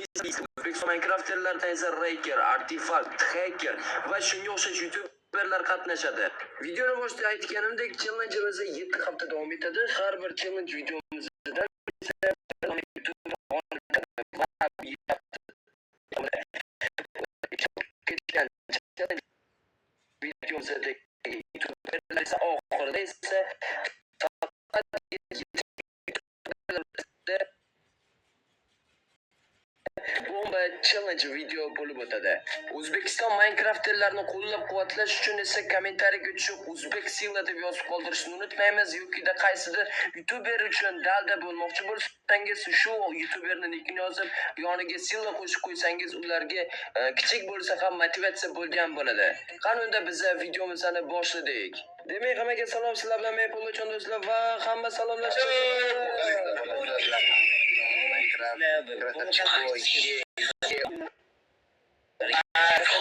O'zbekiston Minecrafterlardan esa Raker, Artifact, Hacker va shunga o'xshash youtuberlar qatnashadi. Videoni boshida aytganimdek, challengeimiz 7 hafta davom etadi. Har bir challenge videomizdan esa youtuber va ketgan challenge videomizda youtuberlar esa oxirida esa faqat youtuberlarda bomba challenge video bo'lib o'tadi. O'zbekiston Minecrafterlarini qo'llab-quvvatlash uchun esa kommentariyaga tushib "O'zbek сила" deb yozib qoldirishni unutmaymiz yokida qaysidir youtuber uchun dalda bo'lmoqchi bo'lsangiz, shu youtuberni nickini yozib, yoniga сила qo'shib qo'ysangiz, ularga kichik bo'lsa ham motivatsiya bo'lgan bo'ladi. Qani unda biza videomizni boshladik. Demak, hammaga salom, sizlar bilan men Polochon, do'stlar, va hamma salomlashdi. Minecraft, красавчик.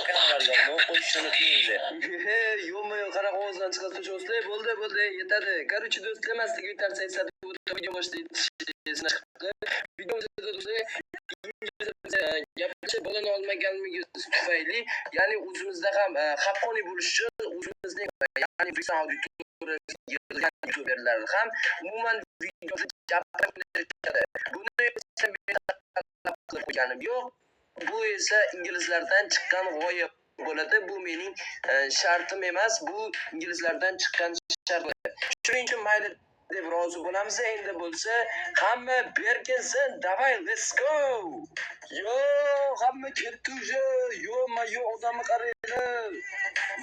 Kanallarga qo'yishni unutmaydi. Yo'qmi, yo'q, qanaqa ovozdan chiqadi do'stlar? Bo'ldi, bo'ldi, yetadi. Короче, do'stlar, emaslik bittasi eslatib o'tib, video boshlaydi. Chiqdi. Videomizda, do'stlar, gapircha bo'lana olmaganimiz tufayli, ya'ni o'zimizda ham haqqoniy bo'lish uchun o'zimizning, ya'ni O'zbekiston auditoriyasiga yig'ilgan youtuberlar ham umuman videoda gapiradi. Buni esa men talab qilib qo'yganim yo'q. Bu esa inglizlardan chiqqan g'oya bo'ladi. Bu mening shartim emas, bu inglizlardan chiqqan shart. Shuning uchun mayli deb rozi bo'lamiz. Endi bo'lsa hamma berkinsin. Давай, let's go. Yo, hamma ketdi уже. Yo, ma yo, odamni qaranglar.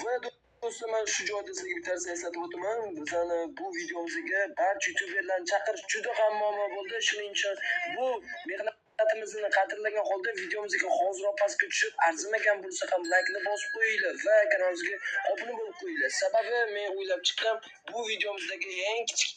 Va do'stlar, man shu joyda sizlarga bittasini eslatib o'taman. Bizani bu videomizga barcha youtuberlarni chaqirish juda ham muammo bo'ldi. Shuning uchun bu mehnatimizni qadrlagan holda videomizga hoziroq pastga tushib, arzimagan bo'lsa ham laykni bosib qo'yinglar va kanalimizga obuna bo'lib qo'yinglar. Sababi men o'ylab chiqqan bu videomizdagi eng kichik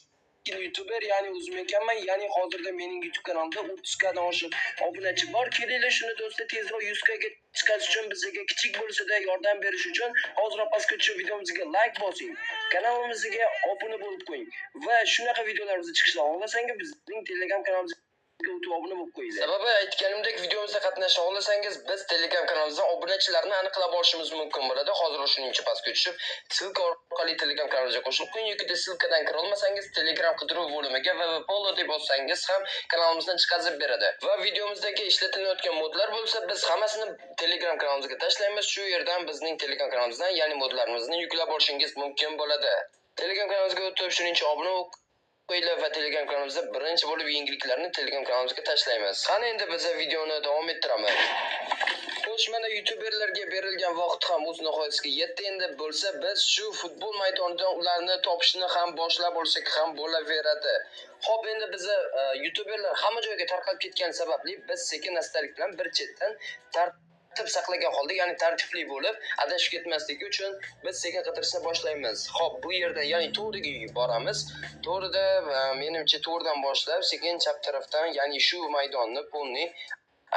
youtuber, ya'ni o'zim ekanman, ya'ni hozirda mening YouTube kanalimda 30 dan oshiq obunachi bor. Kelinglar, shuni, do'stlar, tezroq 100 ga chiqarish uchun bizga kichik bo'lsa-da yordam berish uchun hoziroq pastga tushib videomizga layk bosing, kanalimizga obuna bo'lib qo'ying va shunaqa videolarimizni chiqishini xohlasangiz, bizning Telegram kanalimizga o'tib obuna bo'lib qo'yinglar. Sababi aytganimdek, videomizda qatnasha xohlasangiz, biz Telegram kanalimizdan obunachilarni aniqlab olishimiz mumkin bo'ladi. Hozir shuning uchun pastga tushib, ссылка orqali Telegram kanalimizga qo'shilib qo'ying yoki ссылка dan kira olmasangiz, Telegram qidiruv bo'limiga "VVPolo" deb yozsangiz ham kanalimizdan chiqazib beradi. Va videomizdagi ishlatilayotgan modlar bo'lsa, biz hammasini Telegram kanalimizga tashlaymiz. Shu yerdan bizning Telegram kanalimizdan, ya'ni modlarimizni yuklab olishingiz mumkin bo'ladi. Telegram kanalimizga o'tib, shuning uchun obuna bo'lib qo'yinglar va Telegram kanalimizda birinchi bo'lib yangiliklarni Telegram kanalimizga tashlaymiz. Qani endi biz videoni davom ettiramiz. Xo'sh, mana youtuberlarga berilgan vaqt ham o'z nihoyasiga yetdi. Endi bo'lsa biz shu futbol maydonidan ularni topishni ham boshlab olsak ham bo'laveradi. Xo'p, endi biza youtuberlar hamma joyga tarqalib ketgani sababli biz sekin astalik bilan bir chetdan tartib saqlagan holda, ya'ni tartibli bo'lib, adashib ketmasligi uchun biz sekin qidirishni boshlaymiz. Xo'p, bu yerda, ya'ni to'g'riga boramiz. To'g'rida, menimcha, to'g'ridan boshlab, sekin chap tarafdan, ya'ni shu maydonni полный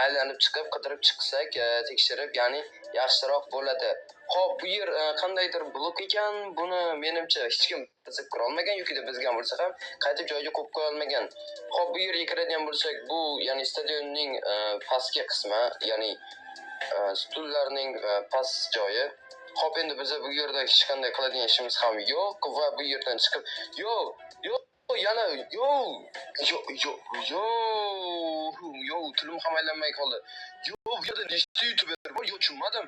aylanib chiqib, qidirib chiqsak, tekshirib, ya'ni yaxshiroq bo'ladi. Xo'p, bu yer qandaydir blok ekan, buni menimcha hech kim buzib kira olmagan yoki buzgan bo'lsa ham qaytib joyiga qo'yib qo'ya olmagan. Xo'p, bu yerga kiradigan bo'lsak, bu ya'ni stadionning pastki qismi, ya'ni stullarning past joyi. Xo'p, endi biz bu yerda hech qanday qiladigan ishimiz ham yo'q va bu yerdan chiqib, yo'q, yo'q, yana yo, yo, yo, yo, yo, tilim ham aylanmay qoldi. Yo, bu yerda nechta youtuber bor? Yo, tushunmadim.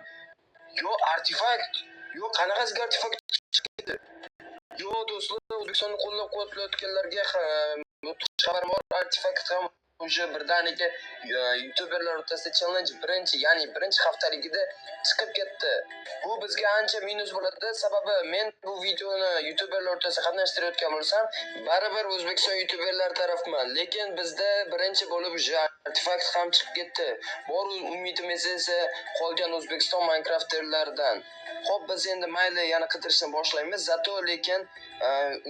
Yo, Artefakt. Yo, qanaqasiga Artefakt chiqdi? Yo, do'stlar, O'zbekistonni qo'llab-quvvatlayotganlarga xabarim bor. Artefakt ham o'sha birdaniga youtuberlar o'rtasida challenge birinchi, ya'ni birinchi haftaligida chiqib ketdi. Bu bizga ancha minus bo'ladi. Sababi men bu videoni youtuberlar o'rtasida qatnashtirayotgan bo'lsam, baribir O'zbekiston youtuberlar tarafman. Lekin bizda birinchi bo'lib o'sha Artefakt ham chiqib ketdi. Bor umidimiz esa qolgan O'zbekiston Minecrafterlardan. Xo'p, biz endi mayli yana qidirishni boshlaymiz. Зато lekin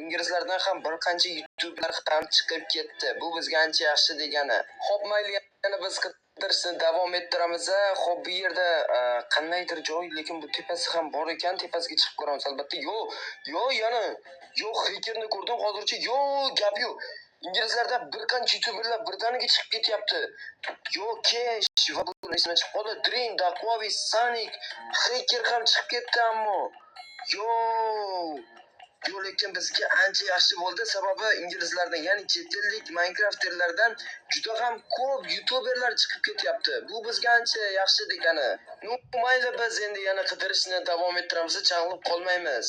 inglizlardan ham bir qancha youtuberlar ham chiqib ketdi. Bu bizga ancha yaxshi degani. Xo'p, mayli yana biz qidirishni davom ettiramiz. Xo'p, bu yerda qandaydir joy, lekin bu tepasi ham bor ekan, tepasiga chiqib ko'ramiz albatta. Yo'q, yo'q, yana yo'q, xekerni ko'rdim hozircha. Yo'q, gap yo'q. Inglizlardan bir qancha youtuberlar birdaniga chiqib ketyapti. Yo, Kesh va bu esimdan chiqib qoldi. Dream, Daquavi, Sonic, Hacker ham chiqib ketdi ammo. Yo, yo, lekin bizga ancha yaxshi bo'ldi, sababi inglizlardan, ya'ni chet ellik Minecrafterlardan juda ham ko'p youtuberlar chiqib ketyapti. Bu bizga ancha yaxshi degani. Ну, mayli, biz endi yana qidirishni davom ettiramiz, chalg'ib qolmaymiz.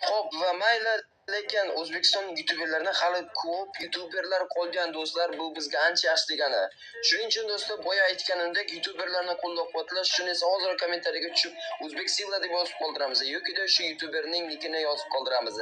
Xo'p, va mayli, lekin O'zbekiston youtuberlaridan hali ko'p youtuberlar qolgan, do'stlar, bu bizga ancha yaxshi degani. Shuning uchun, do'stlar, boya aytganimdek, youtuberlarni qo'llab-quvvatlash uchun esa hozir kommentariyaga tushib "O'zbek Silla" deb yozib qoldiramiz yokida shu youtuberning nikini yozib qoldiramiz.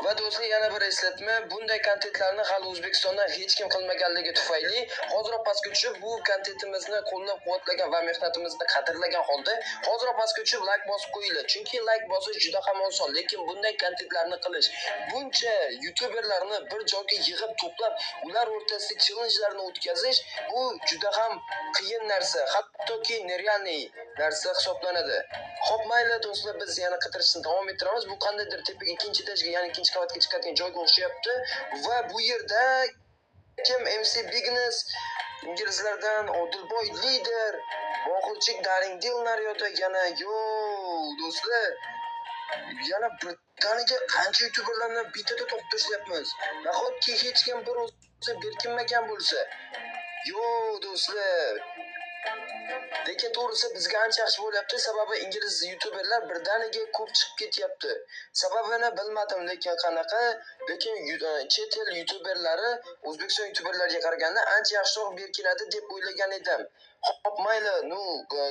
Va do'stlar, yana bir eslatma, bunday kontentlarni hali O'zbekistonda hech kim qilmaganligi tufayli hozir pastga tushib bu kontentimizni qo'llab-quvvatlagan va mehnatimizni qadrlagan holda hozir pastga tushib layk bosib qo'yinglar. Chunki layk bosish juda ham oson, lekin bunday kontentlarni qilish, buncha youtuberlarni bir joyga yig'ib to'plab, ular o'rtasida challengelarni o'tkazish, bu juda ham qiyin narsa, hattoki нереальный narsa hisoblanadi. Xo'p, mayli, do'stlar, biz yana qidirishni davom ettiramiz. Bu qandaydir tepaga, ikkinchi etajga, ya'ni ikkinchi qavatga chiqadigan joyga o'xshayapti va bu yerda kim? MC Bigness, inglizlardan Odilboy lider, Bohirchik, Daring Dil naryoqda yana. Yo, do'stlar, yana birdaniga qancha youtuberlarni bittada topib tashlayapmiz. Nahotki hech kim bir o'zi berkinmagan bo'lsa? Yo, do'stlar, lekin to'g'risi bizga ancha yaxshi bo'lyapti, sababi ingliz youtuberlar birdaniga ko'p chiqib ketyapti. Sababini bilmadim, lekin qanaqa, lekin chet el youtuberlari O'zbekiston youtuberlariga qaraganda ancha yaxshiroq berkinadi deb o'ylagan edim. Xo'p, mayli, ну,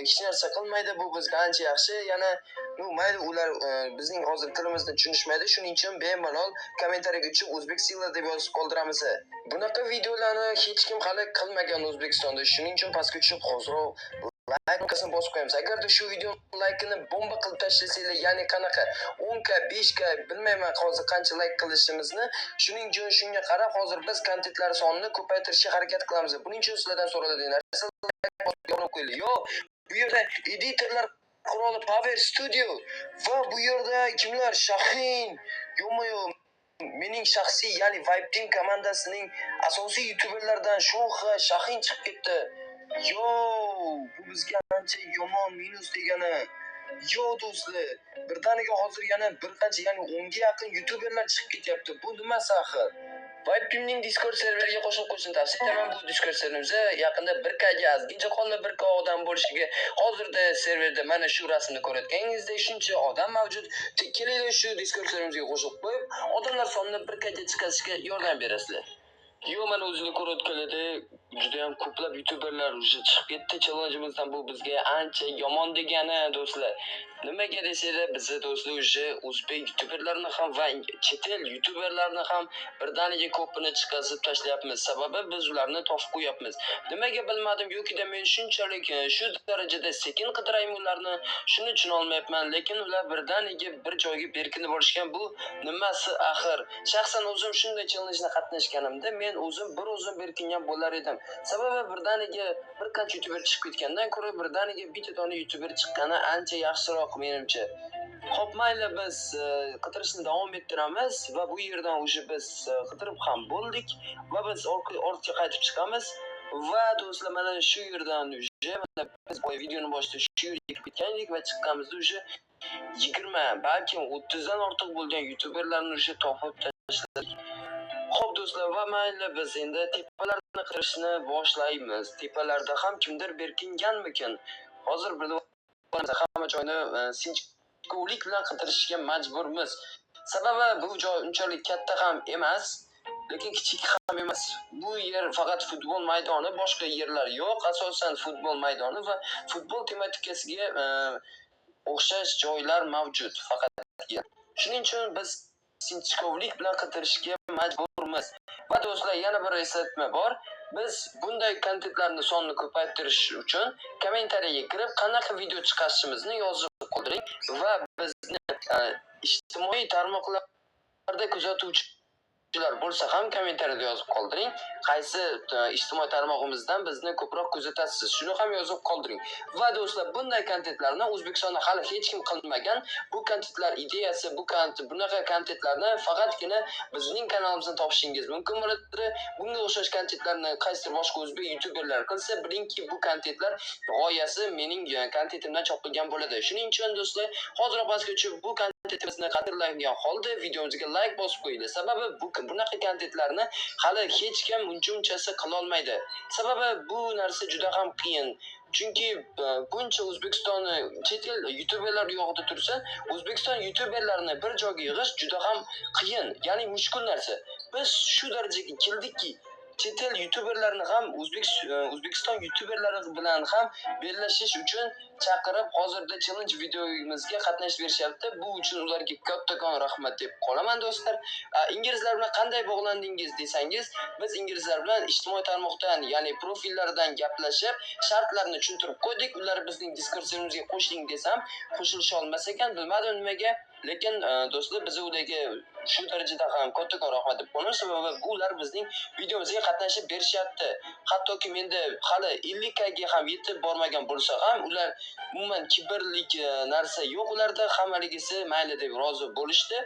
hech narsa qilmaydi, bu bizga ancha yaxshi. Yana, ну, mayli, ular bizning hozir tilimizni tushunishmaydi, shuning uchun bemalol kommentariyaga tushib "O'zbek Silla" deb yozib qoldiramiz. Bunaqa videolarni hech kim hali qilmagan O'zbekistonda, shuning uchun pastga tushib hoziroq layk knopkasini bosib qo'yamiz. Agarda shu video laykini bomba qilib tashlasanglar, ya'ni qanaqa 10 k, 5 k, bilmayman hozir qancha layk qilishimizni. Shuning uchun shunga qarab hozir biz kontentlar sonini ko'paytirishga harakat qilamiz. Buning uchun sizlardan so'raladigan narsa layk bosib obuna qo'yinglar. Yo, bu yerda editorlar quroli Power Studio va bu yerda kimlar? Shahin, yo'ma-yo'q, mening shaxsiy, ya'ni Vibe Team komandasining asosiy youtuberlaridan Sho'xa, Shahin chiqib ketdi. Yo, bu bizga ancha yomon minus degani. Yo, do'stlar, birdaniga hozir yana bir qancha, ya'ni 10 ga yaqin youtuberlar chiqib ketyapti. Bu nimasi axir? Vibe Teamning Discord serveriga qo'shilib qo'yishni tavsiya etaman. Bu Discord serverimizda yaqinda 1K ga ozgincha qoldi 1K odam bo'lishiga. Hozirda serverda mana shu rasmni ko'rayotganingizdek shuncha odam mavjud. Kelinglar, shu Discord serverimizga qo'shilib qo'yib, odamlar sonini 1K ga chiqarishga yordam berasizlar. Yo, mana o'zinglar ko'rayotganlaridek juda ham ko'plab youtuberlar уже chiqib ketdi challengeimizdan. Bu bizga ancha yomon degani, do'stlar. Nimaga desanglar, bizni, do'stlar, уже o'zbek youtuberlarini ham va chet el youtuberlarini ham birdaniga ko'pini chiqazib tashlayapmiz. Sababi biz ularni topib qo'yapmiz. Nimaga bilmadim, yokida men shunchalik shu darajada sekin qidiraymi ularni, shuni tushuna olmayapman, lekin ular birdaniga bir joyga berkinib olishgan. Bu nimasi axir? Shaxsan o'zim shunday challengeda qatnashganimda men o'zim bir o'zim berkingan bo'lar edim. Sababi birdaniga bir qancha youtuber chiqib ketgandan ko'ra birdaniga bitta dona youtuber chiqqani ancha yaxshiroq menimcha. Xo'p, mayli, biz qidirishni davom ettiramiz va bu yerdan уже biz qidirib ham bo'ldik va biz ortga qaytib chiqamiz va, do'stlar, mana shu yerdan уже mana biz boya videoni boshida shu yerga kirib ketgan edik va chiqqanimizda уже 20, balkim 30 dan ortiq bo'lgan youtuberlarni уже topib tashladik. Xo'p, do'stlar, va mayli, biz endi tepalarni qidirishni boshlaymiz. Tepalarda ham kimdir berkinganmikin? Hozir bilib olamiz, hamma joyni sinchkovlik bilan qidirishga majburmiz. Sababi bu joy unchalik katta ham emas, lekin kichik ham emas. Bu yer faqat futbol maydoni, boshqa yerlar yo'q. Asosan futbol maydoni va futbol tematikasiga o'xshash joylar mavjud faqat. Shuning uchun biz sinchkovlik bilan qidirishga majburmiz. Va do'stlar, yana bir eslatma bor. Biz bunday kontentlarni sonini ko'paytirish uchun kommentariyaga kirib, qanaqa video chiqarishimizni yozib qoldiring va bizni ijtimoiy tarmoqlarda kuzatuvchi Shular bo'lsa ham kommentariyada yozib qoldiring. Qaysi ijtimoiy tarmog'imizdan bizni ko'proq kuzatasiz, shuni ham yozib qoldiring. Va do'stlar, bunday kontentlarni O'zbekistonda hali hech kim qilmagan. Bu kontentlar ideyasi, bu kontent, bunaqa kontentlarni faqatgina bizning kanalimizdan topishingiz mumkin bo'ladi. Bunga o'xshash kontentlarni qaysidir boshqa o'zbek youtuberlar qilsa, bilingki, bu kontentlar g'oyasi mening kontentimdan chopilgan bo'ladi. Shuning uchun do'stlar, hozir pastga tushib, bu kontentimizni qadrlangan holda videomizga like bosib qo'yinglar. Sababi bu bunaqa kontentlarni hali hech kim uncha-munchasi qilolmaydi. Sababi bu narsa juda ham qiyin. Chunki buncha O'zbekistonni chet el youtuberlar u yoqda tursa, O'zbekiston youtuberlarini bir joyga yig'ish juda ham qiyin, ya'ni mushkul narsa. Biz shu darajaga keldikki, chet el youtuberlarini ham O'zbekiston youtuberlari bilan ham bellashish uchun chaqirib, hozirda challenge videomizga qatnashib berishyapti. Bu uchun ularga kattakon rahmat deb qolaman, do'stlar. Inglizlar bilan qanday bog'landingiz desangiz, biz inglizlar bilan ijtimoiy tarmoqdan, ya'ni profillaridan gaplashib, shartlarni tushuntirib qo'ydik. Ular bizning Discord serverimizga qo'shiling desam, qo'shilisha olmas ekan, bilmadim nimaga. Lekin do'stlar, biz ularga shu darajada ham kattakon rahmat deb qolamiz, sababi ular bizning videomizga qatnashib berishyapti. Hattoki menda hali 50 ga ham yetib bormagan bo'lsa ham, ular umuman kibrlik narsa yo'q ularda, hammaligisi mayli deb rozi bo'lishdi.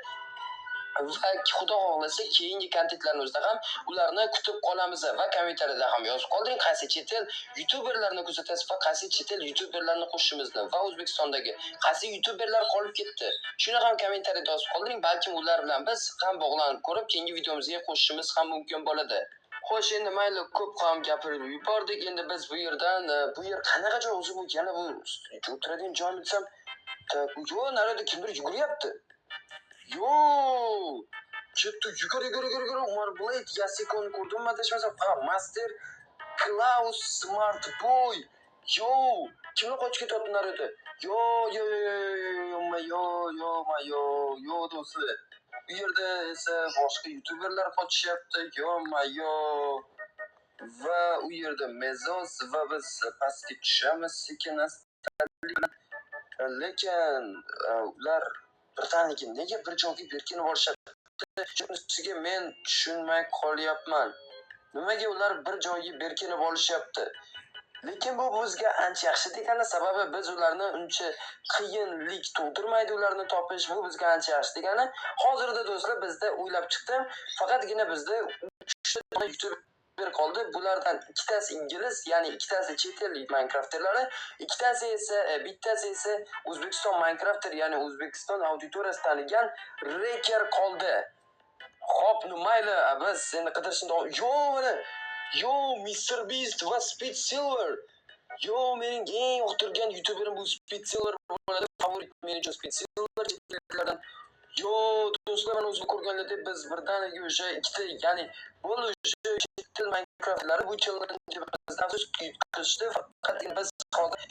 Va Xudo xohlasa, keyingi kontentlarimizda ham ularni kutib qolamiz. Va kommentariyada ham yozib qoldiring, qaysi chet el youtuberlarni kuzatasiz va qaysi chet el youtuberlarni qo'shishimizni va O'zbekistondagi qaysi youtuberlar qolib ketdi. Shuni ham kommentariyada yozib qoldiring, balkim ular bilan biz ham bog'lanib ko'rib, keyingi videomizga qo'shishimiz ham mumkin bo'ladi. Xo'sh, endi mayli, ko'p ham gapirib yubordik. Endi biz bu yerdan bu yer qanaqa joy o'zi, bu yana bu o'tiradigan joymi desam, так, yo'q, narida kimdir yuguryapti. Yo, chetda yugur, yugur, yugur, yugur, Umar Blade, Yasikoni ko'rdimmi adashmasam? Ha, Master Klaus, Smart Boy. Yo, kimlar qochib ketyapti narida? Yo, yo, yo, yo, yo, yo, yo, yo, yo, yo, do'stlar. Bu yerda esa boshqa youtuberlar qochishyapti. Yo, yo. Va u yerda Mezos va biz pastga tushamiz sekin astalik bilan. Lekin ular birdaniga nega bir joyga berkinib olishyapti? Shunisiga men tushunmay qolyapman. Nimaga ular bir joyga berkinib olishyapti? Lekin bu bizga ancha yaxshi degani, sababi biz ularni uncha qiyinlik tug'dirmaydi ularni topish, bu bizga ancha yaxshi degani. Hozirda do'stlar, bizda o'ylab chiqdim, faqatgina bizda 3 ta youtuber qoldi. Bulardan ikkitasi ingliz, ya'ni ikkitasi chet el Minecrafterlari, ikkitasi esa bittasi esa O'zbekiston Minecrafter, ya'ni O'zbekiston auditoriyasi tanigan Reker qoldi. Xo'p, ну mayli, biz endi qidirishni davom. Yo, mana, yo, Mr. Beast va Speed Silver. Yo, mening eng yoqtirgan youtuberim bu Speed Silver bo'ladi. Favorit men uchun Speed Silver chetlardan. Yo, do'stlar, mana o'zim ko'rganlardek, biz birdaniga o'sha ikkita, ya'ni bo'ldi, o'sha chet el Minecraftlari bu challenge bizdan yutqizishdi. Faqat biz hozir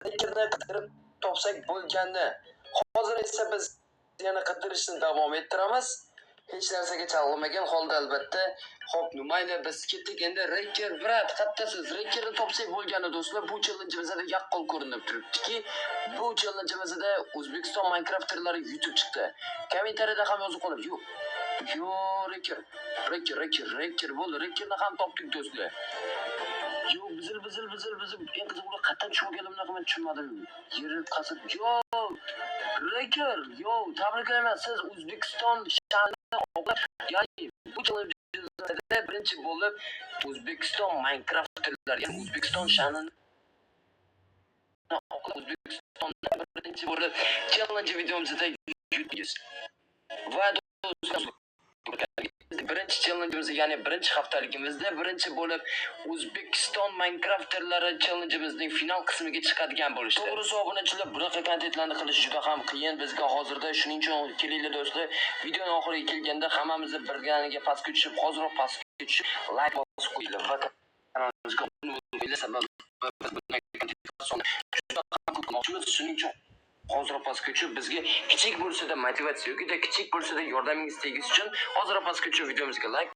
Rekerni qidirib topsak bo'lgani. Hozir esa biz yana qidirishni davom ettiramiz. Hech narsaga chalg'imagan holda albatta. Xo'p, ну mayli, biz ketdik endi. Reker, брат, qattasiz? Rekerni topsak bo'lgani, do'stlar. Bu challengeimizda yaqqol ko'rinib turibdiki, bu challengeimizda O'zbekiston Minecrafterlari yutib chiqdi. Kommentariyada ham yozib qolib, yo'q. Yo, Reker, Reker, Reker, Reker bo'ldi. Rekerni ham topdik, do'stlar. Yo, bizil, bizil, bizil, bizil. Eng qizig'i, ular qayerdan tushib olganlar bunaqa, men tushunmadim. Yer qazib. Yo, Reker, yo, tabriklayman. Siz O'zbekiston sha'nini oqlab, ya'ni bu challenge'da birinchi bo'lib O'zbekiston Minecrafterlar, ya'ni O'zbekiston sha'nini oqlab, O'zbekistonda birinchi bo'lib challenge videomizda yutdingiz. Va do'stlar, birinchi challenge'imizda, ya'ni birinchi haftaligimizda birinchi bo'lib O'zbekiston Minecrafterlari challenge'imizning final qismiga chiqadigan bo'lishdi. To'g'risi, obunachilar, bunaqa kontentlarni qilish juda ham qiyin bizga hozirda. Shuning uchun kelinglar do'stlar, videoni oxiriga kelganda hammamizni birganiga pastga tushib, hoziroq pastga tushib, like bosib qo'yinglar va kanalimizga obuna bo'linglar, sababi biz bunday kontentlar soni juda ham ko'p qilmoqchimiz. Shuning uchun hozir pastga tushib, bizga kichik bo'lsa-da motivatsiya yoki kichik bo'lsa-da yordamingiz tegishi uchun hozir pastga tushib videomizga like